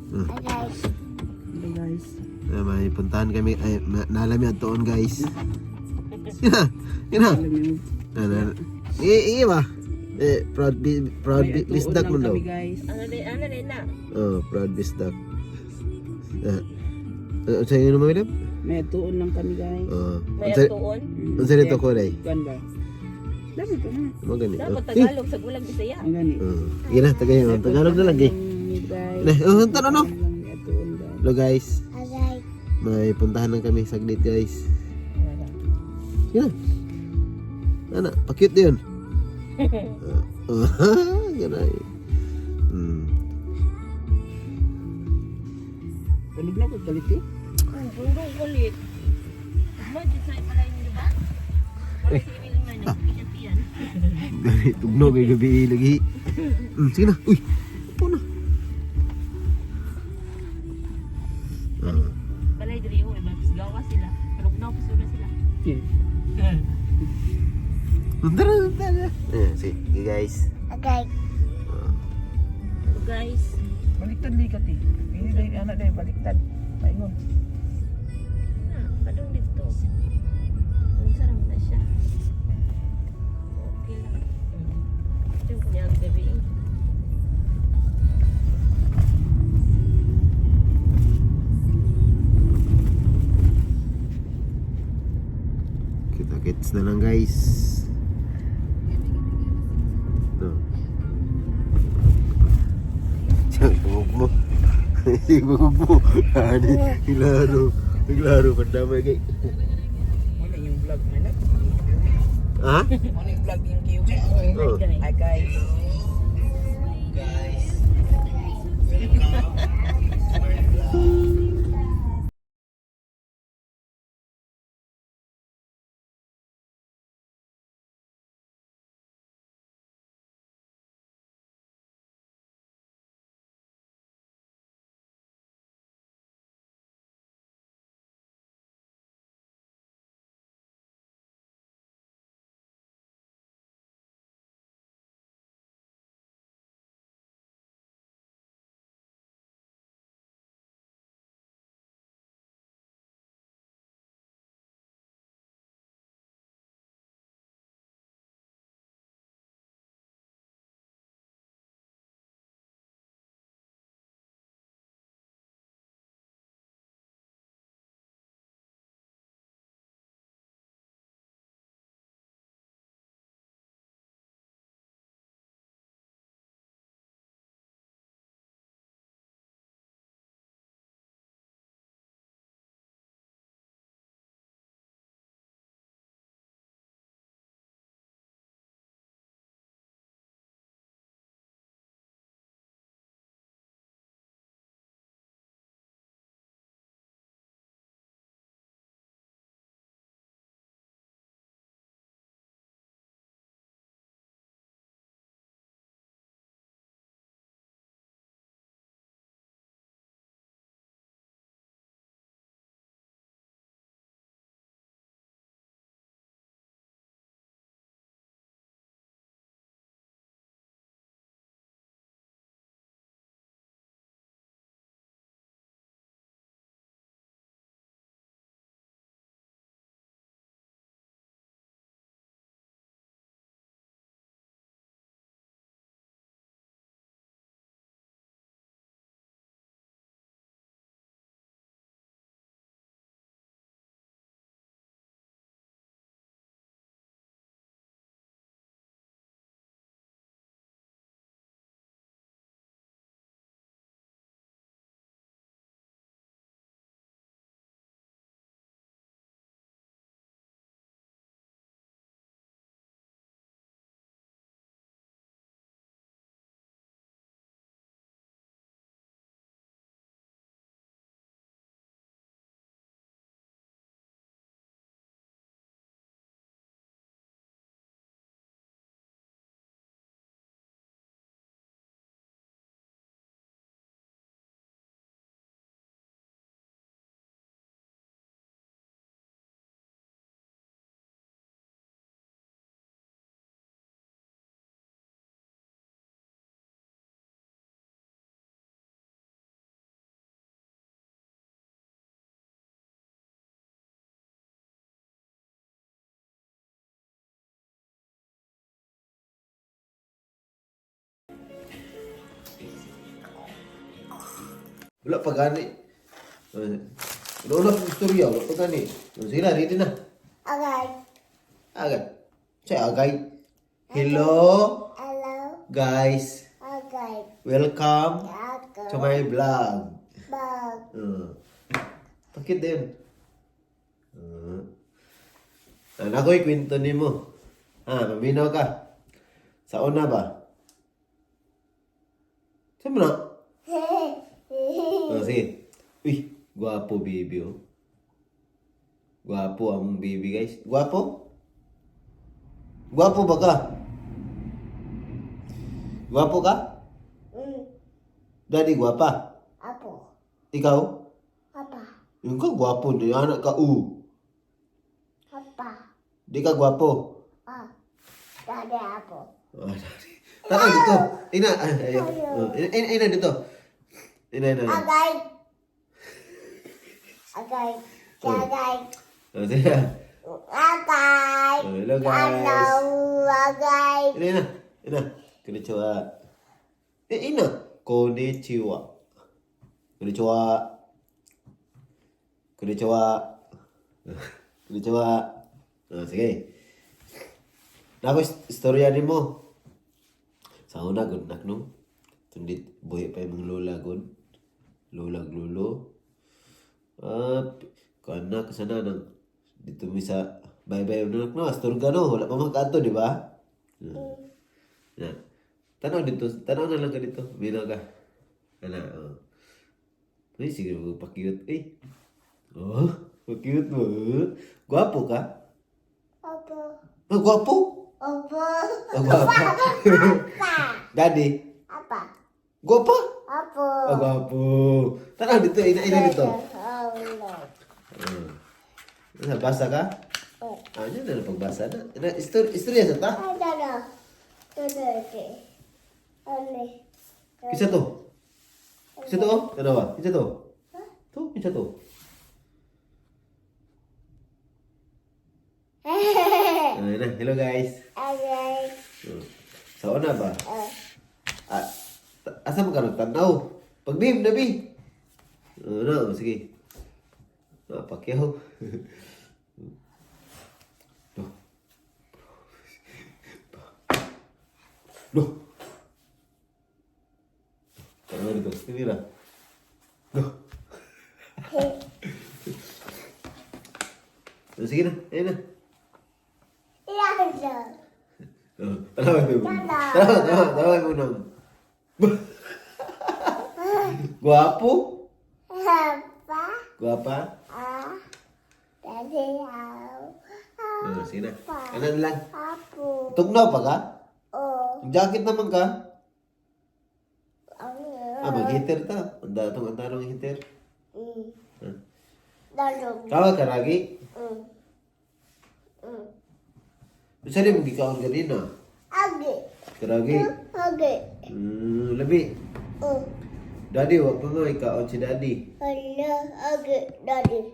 Hi guys. Hello guys. Ay, may puntahan kami. Ay, nalami at tuon, guys. Ina, ina. Alam niyo. Na, na. Iye ba? Eh, proud May atuon bisdak lang mo daw. kami, guys. Ano din na? Oh, proud bisdak. Ah. Unsa inyo naman, William? May atuon lang kami, guys. Oh. May Unsa atuon. Unsa nito ko day? Kuan ba? Dami ko na. Mo gani. Dapat Oh. Tagalog sa gulang Bisaya. Ang gani. Oh. Sige na, tagay. Tagalog na lang eh. Guys. Na, oh, tara no. Lang may atuon, guys. Hello guys. Hi guys. May puntahan lang kami saglit, guys. Sige na. Ana, pa-cute yun. Ah, ganay. Tulog na ko kalit eh. Ang bundong kulit. Imagine sa pala yun, di ba? Wala si Emil nga, nagpiyan-piyan. Gani, tugno kay gabi lagi. Sige na. Uy. Upo na. Ah. Balay diri oh, iba gawa sila. Pero na pasura sila. Yeah. Tara, tara. Eh, sige guys. Hi guys. Ah. So guys, Baliktad likat eh. Ini dahil anak dahil baliktad. Paingon. Na, padung dito. Ang sarap na siya. Okay lang. Ito yung kunyag gabi eh. Kita-kits na lang, guys. No. Siyang bungog mo. Siyang bungog mo. Ani, hilaro. Hilaro, pandamay kay. Wala yung vlog man. Ha? Wala yung vlog yung kiwi. Oh. Hi guys. Wala pa gani. Wala wala pang istorya, wala pa gani. Sige na, ready na. Okay. Agad. Siya, agay. Hello, Hello. guys. Okay. Welcome Ako. to my vlog. Bug. Bakit din? Anak ko'y kwento ni mo. Ah, maminaw ka. Sa una ba? Saan mo na? Oh, sige. Uy, gwapo baby oh. Gwapo ang baby, guys. Gwapo? Gwapo ba ka? Gwapo ka? Daddy, gwapa. Apo. Ikaw? Apa. Yung ka gwapo, di anak ka u. Apa. Di ka gwapo. Ah. Daddy apo. Ah, daddy. Tara dito. Ina, ay, ayaw. Oh, ina, ina, ina dito. Ina, ina, ina. Okay. Okay. Okay. Oh, sige na. Okay. Oh, hello guys. Hello. Okay. Ina, ina. Ina. Konnichiwa. Eh, ina. Konnichiwa. Konnichiwa. Konnichiwa. Konnichiwa. Oh, sige. Nako, istorya ni mo. Sa una, good nak, no? Tundit, buhi pa yung mga lola, good. Lola, lulo. Ah, kana, kasana, nang, dito mi sa, bye-bye, no, no, Astorga, no? Wala pa man kaadto, di ba? Na. Tanaw dito, tanaw na lang ka dito. Minaw ka. Ana, oh. Uy, sige mo, pa-cute. Eh. Oh, pa-cute mo. Gwapo ka? Apo. Ah, gwapo? Apo. Ah, gwapo. Apa. Daddy, Apa. gwapo? Apo. Ah, gwapo. Tanaw dito, ina, ina dito. Hello. Ah. Basa ka? Oh. Ah, yan na pagbasa na. Ina, istorya sa ta? Ano? Ano? Ano? Isa to. Isa to, oh. Ano ba? Isa to. To, isa to. Ayun na. Hello, guys. Okay. Oh. Sa una ba? Oh. Ah, asa mo ka nagtanaw? Pagbim, nabi. Ano, sige. Ah, pakyaw. No. No. Tanaw dito. Sige na. No. Oh, sige na. Ayun na. Yan. Oh, tanaw mo. Tanaw, tanaw, tanaw mo nang. Guwapo? Apa? Guwapa? Ah. Daddy. Aw. Oh, sige na. Ano na lang? Apo. Tugnaw pa ka? Oh. Jacket naman ka? Ang. Ah, mag-heater ta. Ang datong ang tanong heater. Ah. Dalong. Kawa ka lagi? Unsa rin mo gikaon ganina? Agi. Karagi. Agi. Labi. Oh. Daddy, wa pa mo ikaon si daddy. Hello. Agi. Daddy.